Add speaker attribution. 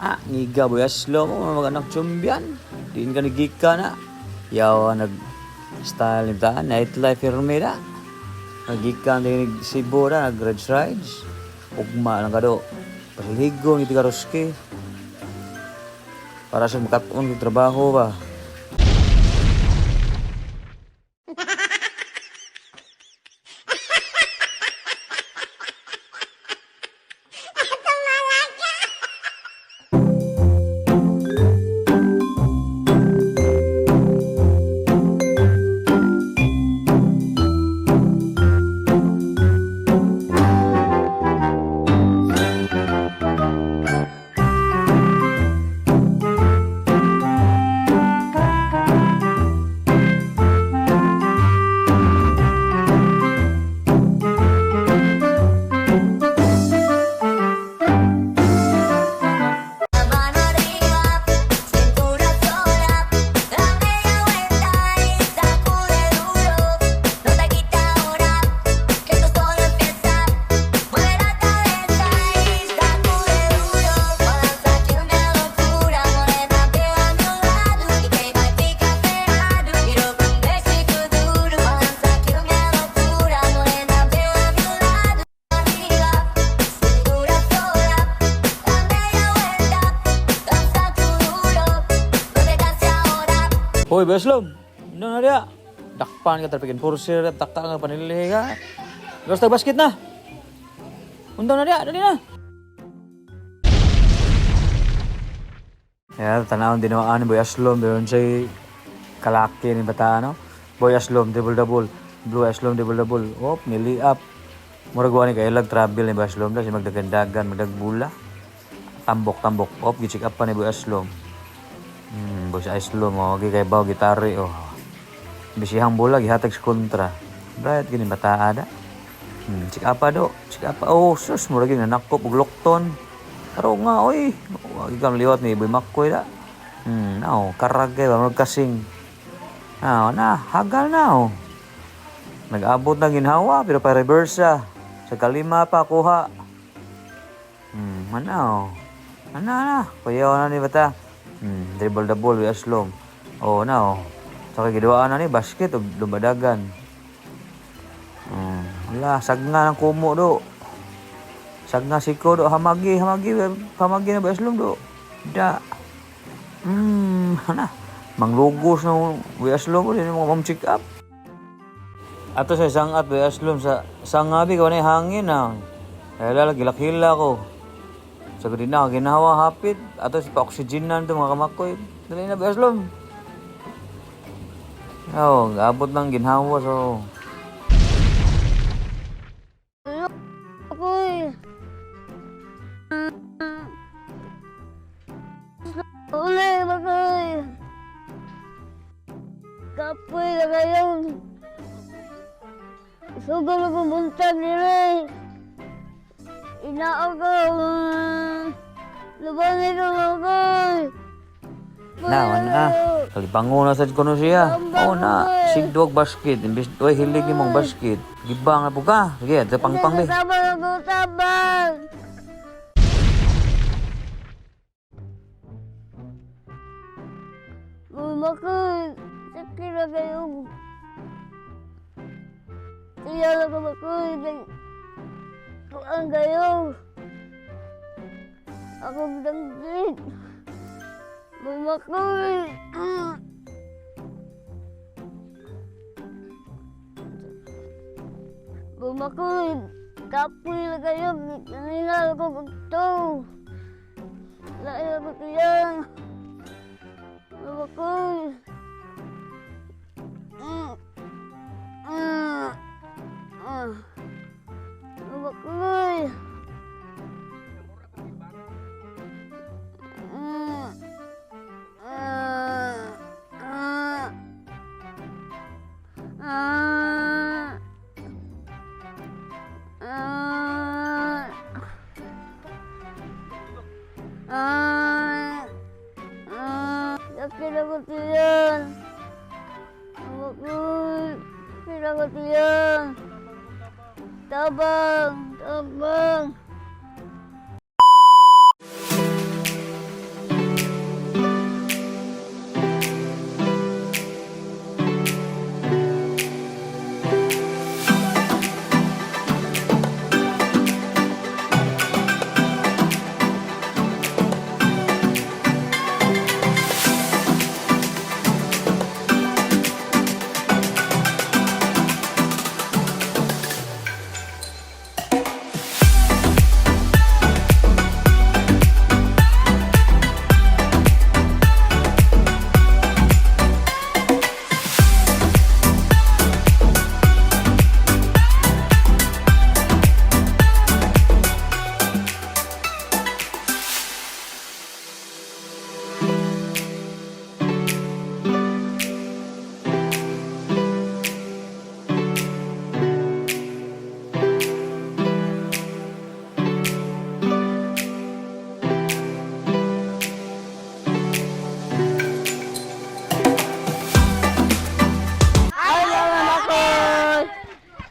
Speaker 1: Ah, ngiga boy aslo mo mga anak chumbian. Diin ka nagika na. Yawa nag style ni ta nightlife Hermida. Nagikan din nag Cebu na nag rides rides. Ugma lang kado. Pasiligo ni Tigaroski. Para sa makatuon yung trabaho ba.
Speaker 2: La mano arriba, cintura sola, da media vuelta y sacude duro. No te quita ahora, que esto solo empieza. Mueve la cabeza y sacude duro. Balanza que una locura, morena pega a mi lado y que vai ficar ferrado. Quiero con besito duro. Balanza que una locura, morena pega a mi lado. Arriba, cintura sola, da media vuelta. Danza tu duro, no te canses ahora.
Speaker 1: Hoy, Beslom. Ano na diya? Dakpan ka traffic enforcer, taka nga panilhi ka. Gawas tag basket na. Undaw na diya, dali na. Ya, tanawon din ni Boy Aslom, meron siya kalaki ni bata no. Boy Aslom dribble double, Blue Aslom dribble double. Op, nili up. Murag wa ni kay lag travel ni Boy Aslom da siya magdagandagan, magdagbula. Tambok tambok. Op, gi-check up pa ni Boy Aslom. Boy Aslom oh, gi kay baw gitari oh. Bisihang bola gihatag sa kontra. Bright gini bata ada. Check up pa do. Check up pa. Oh, sus murag gyud nanakop og lokton. Karo nga oy. Wagi kang liwat ni Boy Makoy da. Nao, karag kay ba kasing. Ah, na, hagal na oh. Nag-abot na ginhawa pero pa reverse siya. Sa kalima pa kuha. Ano? Ano na? Kuyaw na ni bata. Dribble the ball with Aslom. Oh, na oh. Sa giduaan na ni basket ug lumadagan. Wala, sagna ng kumo do. Sagna siko do hamagi, hamagi, hamagi na ba Aslom do. Da. Ana. Manglugos na we Aslom din mo ma'am check up. Ato sa isang at we Aslom sa sangabi ko na hangin na. Kaya gilak-hila ko. Sa gudi na, ginawa hapit. Ato sa pa-oxygen na ito mga kamakoy. Dali na, Aslom. Oo, oh, abot ng ginhawa so.
Speaker 3: Ako'y... Uli, makoy. Kapoy na kayo. Sugal na pumunta nila. Inao ko. Labanin ko, makoy.
Speaker 1: Na, na. Kalibango na sad kuno siya. Oo na, sigdog basket. Imbis, oy, hilig ni mong basket. Gibang na po ka. Sige, ito pangpang be.
Speaker 3: Tabang ako, tabang. Makoy, sakit na kayo. Kaya lang ko, Makoy. Tuang kayo. Ako danggit. Makoy. Bumakoy, kapoy na kayo. Kanina ako gusto. Lain ako tiyan. Bumakoy. Mm. Mm. Ah. Bumakoy. Mm. Ah. Ah. Ah. Ah. Ah. Ah. Sakit ako tiyan. Ako'y sakit ako tiyan. Tabang, tabang.